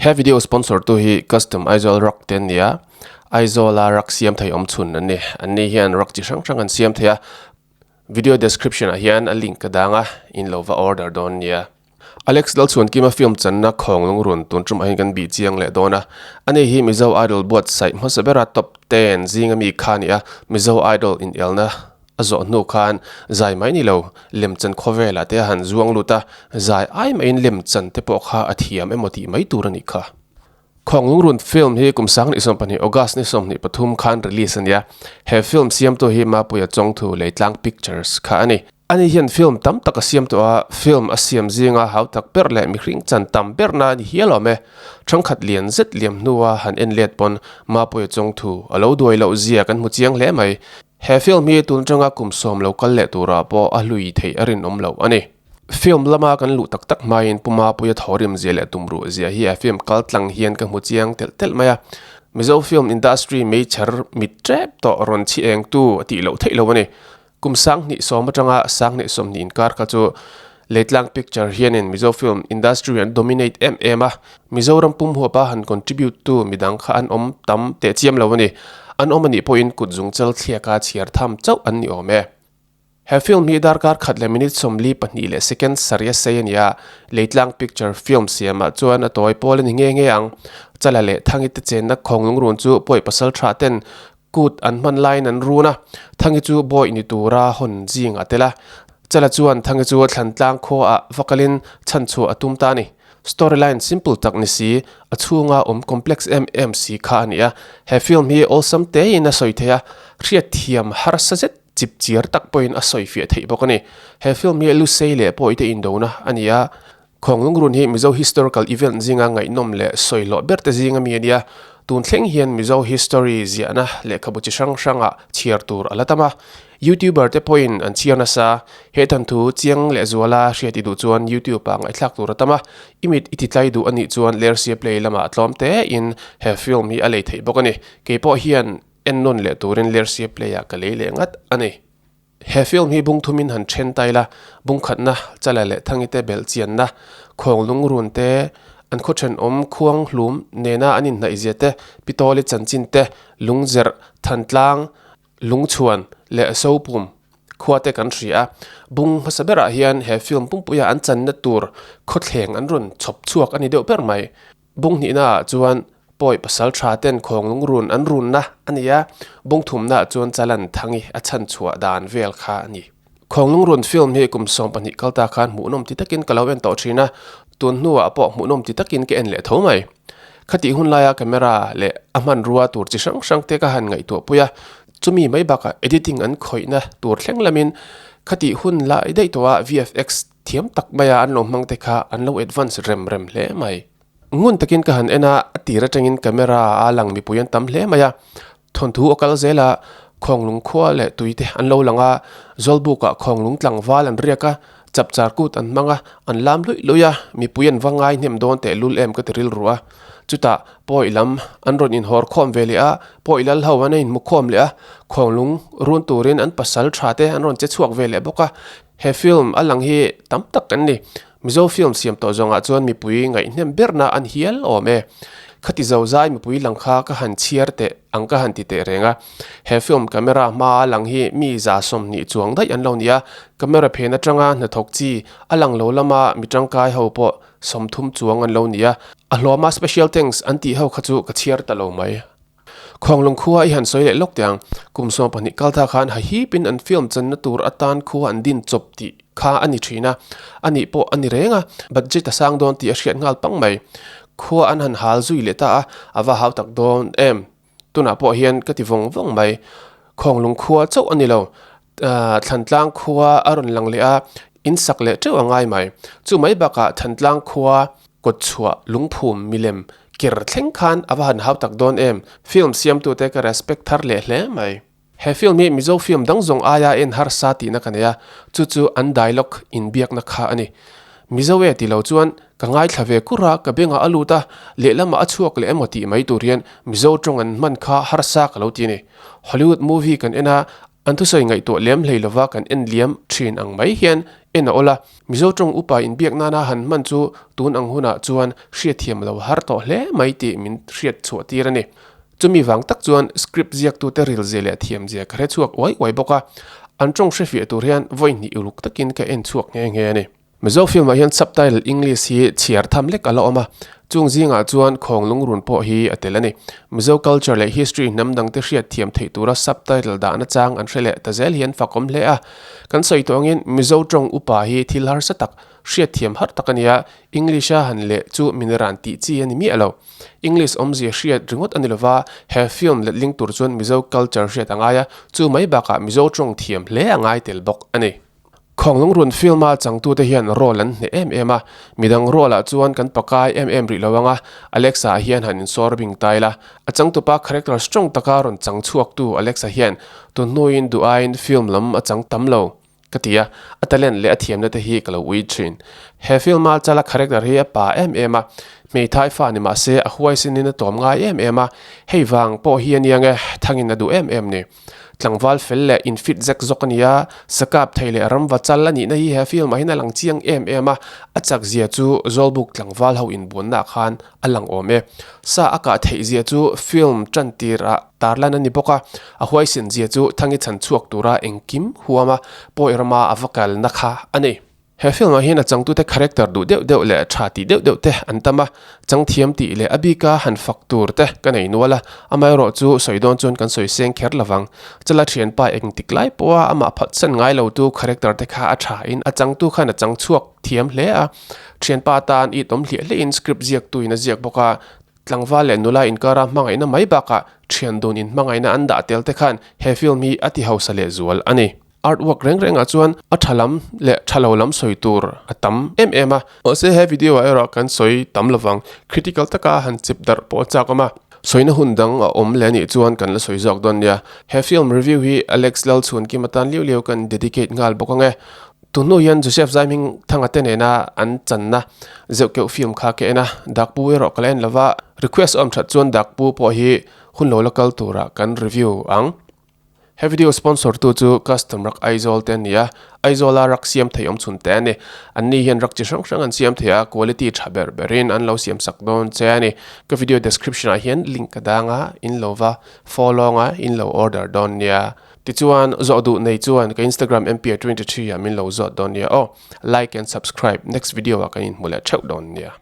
He video sponsor tu hi Custom Aizawl Rock te an ni a, Aizawl a rock siam thei awm chhun an ni. An ni hian rock chi hrang hrang an siam thei a, video description ah hian a link ka dang a, in lo va order dawn nia. Alex Lalchhuankima film channa khawng lungrun tun tum ah hian kan bih chiang leh dawn a, ani hi Mizo Idol buatsaih hmasa bera top ten zinga mi kha a ni a, Mizo Idol inelna A zawh hnu khan zai mai ni lo, lemchan khawvelah te a han zuang lut a, zai ai maiin lemchan te pawh kha a thiam emaw tih mai tur a nih kha. Khawnglungrun film hi kum 2020 August ni 23 khan release a nia. He film siamtu hi Mapuia Chawngthu Leitlang Pictures kha a ni. Ani hian film tam tak a siam tawh a, film a siam zinga hautak ber leh mihring chan tam berna a ni hial awm e. Thangkhat lian zet liam hnua han en let pawn Mapuia Chawngthu a lo duai loh zia kan hmu chiang hle mai. He film hi tun atanga kum sawm lo kal leh turah pawh a hlui theih a rinawm loh a ni. Film lama kan luh tak tak hmain Pu Mapuia thawrim zia leh tumruh zia hi a film kal tlang hian ka hmu chiang telh telh mai a. Mizo film industry meichher mit tep tawh rawn chhi engtu a tih loh theih lo a ni. Kum 2010 atanga 2020 inkar kha chu Leitlang Picture hianin Mizo film industry an dominate em em a, Mizoram pum huapa han contribute tu midang kha an awm tam teh chiam lo a ni. An awm anih pawhin kut zung chal thliaka chhiar tham chauh an ni awm e. He film hi darkar khat leh minute 42 leh second sarih a sei a ni a, Leitlang Picture film siamah chuan a tawi pawl a ni nghe nghe ang. Chala leh Thangi te chenna khawnglungrun chu pawi pasal tha ten Kut an hman laiin an run a, Thangi chu bawi ni tura hawn zing a tel a. Chala chuan Thangi chu Thlantlang khuaah va kalin chhanchhuah a tum ta a ni. Storyline simple tak ni si, a chhunga awm complex em em si kha a ni a. He film hi awlsam tein a sawi thei a, hriatthiam harsa zet chip chiar tak pawhin a sawi fiah theih bawk a ni. He film hi Lusei leh Pawite indona a ni a, Khawnglungrun hi Mizo historical event zinga ngaihnawm leh sawihlawh ber te zinga mi a nia. Tun thleng hian Mizo history ziahna lehkhabu chi hrang hrangah chhiar tur a la tam a. YouTuber te pawhin an chhiar nasa. He thanthu chiang leh zuala hriat i duh chuan YouTube ah ngaihthlak tur a tam a. I mit i titlai duh a nih chuan Lersia Play lamah tlawm tein he film hi a lei theih bawk a ni. Keipawh hian ennawn leh turin Lersia Play ah ka lei leh ngat a ni. He film hi bung thumin han then ta ila, bung khatna, Chala leh Thangi te belh chianna, Khawnglung run te, an khaw thenawm khuang hlum nena an inhnaih zia te, Pitawli chanchin te, Lungzerh, Thantlang, Lungchhuan leh Sopum khua te kan hria a. Bung hmasa berah hian he film pumpuia an channa tur khawthleng an rawn chhawp chhuak a ni deuh ber mai. Bung hnihna ah chuan pawi pasal tha ten khawnglung run an runna a ni a, bung thumna ah chuan Chalan Thangi a chhan chhuah dan vel kha a ni. Khawnglung run film hi kum 12 kal ta khan hmuhnawm ti takin ka lo en tawh thin a, tun hnuah pawh hmuhnawm ti takin ka en leh tho mai. Khatih hun laia camera leh a hmanrua tur chi hrang hrang te ka han ngaihtuah pui a, chumi mai bakah editing an khawihna tur thleng lamin khatih hun lai daih tawha VFX Thiam tak maia an lo hmang te kha an lo advance rem rem hle mai. Ngun takin ka han en a, a tir atangin camera a lang mipui an tam hle mai a. Thawnthu a kal zel a, Khawnglung khua leh tui te an lo lang a, Zawlbukah Khawnglung tlangval an riak a, chapchar kut an hmang a, an lam luih luih a, mipui an va ngai hnem dawn teh lul em ka ti rilru a. Chutah pawi lam an rawn inhawr khawm ve leh a, pawi lal ho an inhmu khawm leh a, Khawnglung run turin an pasal tha te an rawn che chhuak ve leh bawk a. He film a lang hi tam tak kan ni. Mizo film siam tawh zawngah chuan mipui ngaihnem berna an hial awm e. Khati zo zai mipui lang kha ka han chhiar teh ang ka han ti teh reng a. He film camera hma a lang hi mi za 20 chuang daih an lo ni a. Camera phen atanga hnathawk chi a lang lo lama mi tangkai ho pawh 30 chuang an lo ni a. A hlawma special thanks an tih ho kha chu ka chhiar ta lo mai. Khawnglung khua i han sawi leh lawk teh ang. Kum 12 kal ta khan hahipin an film channa tur atan khua an din chawp tih kha a ni thin a. A nih pawh a ni reng a, budget a sang dawn tih a hriat nghal pang mai. Khua an han hal zui leh ta a, a va hau tak dawn em. Tunah pawh hian ka ti vawng vawng mai. Khawnglung khua chauh a ni lo. Thlantlang khua a rawn lang leh a, in sak leh teuh a ngai mai. Chu mai bakah Thantlang khua Kawtchhuah lungphum milem ker thleng khan a va han hau tak dawn em? Film siamtute ka respect thar leh hle mai. He film hi Mizo film dang zawng aia en harsa tihna ka nei a, chu chu an dialogue inbiakna kha a ni. Mizo e ti lo chuan ka ngaithla ve kur a, ka bengah a lut a, lehlamah a chhuak leh emaw tih mai tur hian Mizo tawng an hman kha harsa ka lo ti a ni. Hollywood movie kan en a. An thusawi ngaihtuah lem hlei lova kan en liam thin ang mai hian en a awl a. Mizo tawng upa inbiak nana han hman chu tun ang hunah chuan hriatthiam lo har tawh hle mai tih min hriat chhuah tir a ni. Chumi vang tak chuan script ziaktute rilzia leh thiamzia ka hre chhuak uai uai bawk a, an tawng hrefiah tur hian vawi hnih uluk takin ka en chhuak nghe nghe a ni. Mizo film ah hian subtitle English hi chhiar tham lek a la awm a, chung zingah chuan khawng lungrun pawh hi a tel a ni. Mizo culture leh history hnam dangte hriat thiam theih tura subtitle dahna chang an hre leh ta zel hi an fakawm hle a. Kan sawi tawh angin Mizo tawng upa hi thil harsa tak, hriat thiam har tak a ni a, English a han leh chu min ran tih chi a ni miah lo. English awmzia hriat ringawt a ni lova, he film letling tur chuan Mizo culture hriat a ngai a, chu mai bakah Mizo tawng thiam hle a ngai tel bawk a ni. Khawnglungrun film-a changtute hian role an hneh em em a, midang role-ah chuan kan pakai em em rih lo ang a, Alexa hian han insawr bing ta ila. A changtupa character strong taka rawn chang chhuaktu Alexa hian tun hnuin duh aiin film lam a chang tam lo ka ti a, a talent leh a thiamna te hi ka lo ui thin. He film-a chala character hi a pa em em a, hmeithai fa ni mah se a huaisinin a tawm ngai em em a, hei vang pawh hi a nia nge thangin a duh em em ni. Tlangval fel leh infit zek zawk a ni a, sakap thei leh ramva chal a nihna hi he film ah hian a lang chiang em em a, a chak zia chu Zawlbuk tlangval ho inbuanna ah khan a lang awm e. Sa a kah theih zia chu film tan tir ah tarlan a ni bawk a, a huaisen zia chu Thangi chhan chhuak tura engkim huam a pawi rama a va kalna kha a ni. He film ah hian a changtute character duh deuh deuh leh tha tih deuh deuh te an tam a, changthiam tih leh a bika han fak tur te ka nei nual a, amaherawh chu sawi dawn chuan kan sawi seng kher lovang. Chala thianpa engtik lai pawha amah phatsan ngai lo tu character te kha a tha in a changtu khan a chang chhuak thiam hle a, thianpa tan it awm hliah hliah in script ziak tu in a ziak bawk a, tlangval leh nula inkara hmangaihna mai bakah thian dun in hmangaihna an dah tel te khan he film hi a ti hausa leh zual a ni. Artwork reng rengah chuan a tha lam leh tha lo lam sawi tur a tam em em a. Mahse he video ah erawh kan sawi tam lovang, critical taka han chip darh pawh a chak awm a. Sawina hun dang a awm leh anih chuan kan la sawi zawk dawn nia. He film review hi Alex Lalchhuankim atan liau liau kan dedicate nghal bawk ang e. Tun hnu hian Joseph Zaiming Thanga te nena an channa zeuh keuh film kha ka en a, Dakpu erawh ka la en lova, request awm that chuan Dakpu pawh hi hun lo la kal turah kan review ang. He video sponsor tu chu custom rak Aizawl te an ni a, Aizawl a rak siam thei awm chhun te a ni. An ni hian rak chi hrang hrang an siam thei a, quality tha ber berin an lo siam sak dawn che a ni. Ka video description ah hian link ka dang a, in lo va follow ang a, in lo order dawn nia. Tichuan, zawh duh nei chuan ka Instagram mpia 23 ah min lo zawt dawn nia aw. Like and subscribe, next video ah kan inhmu leh theuh dawn nia.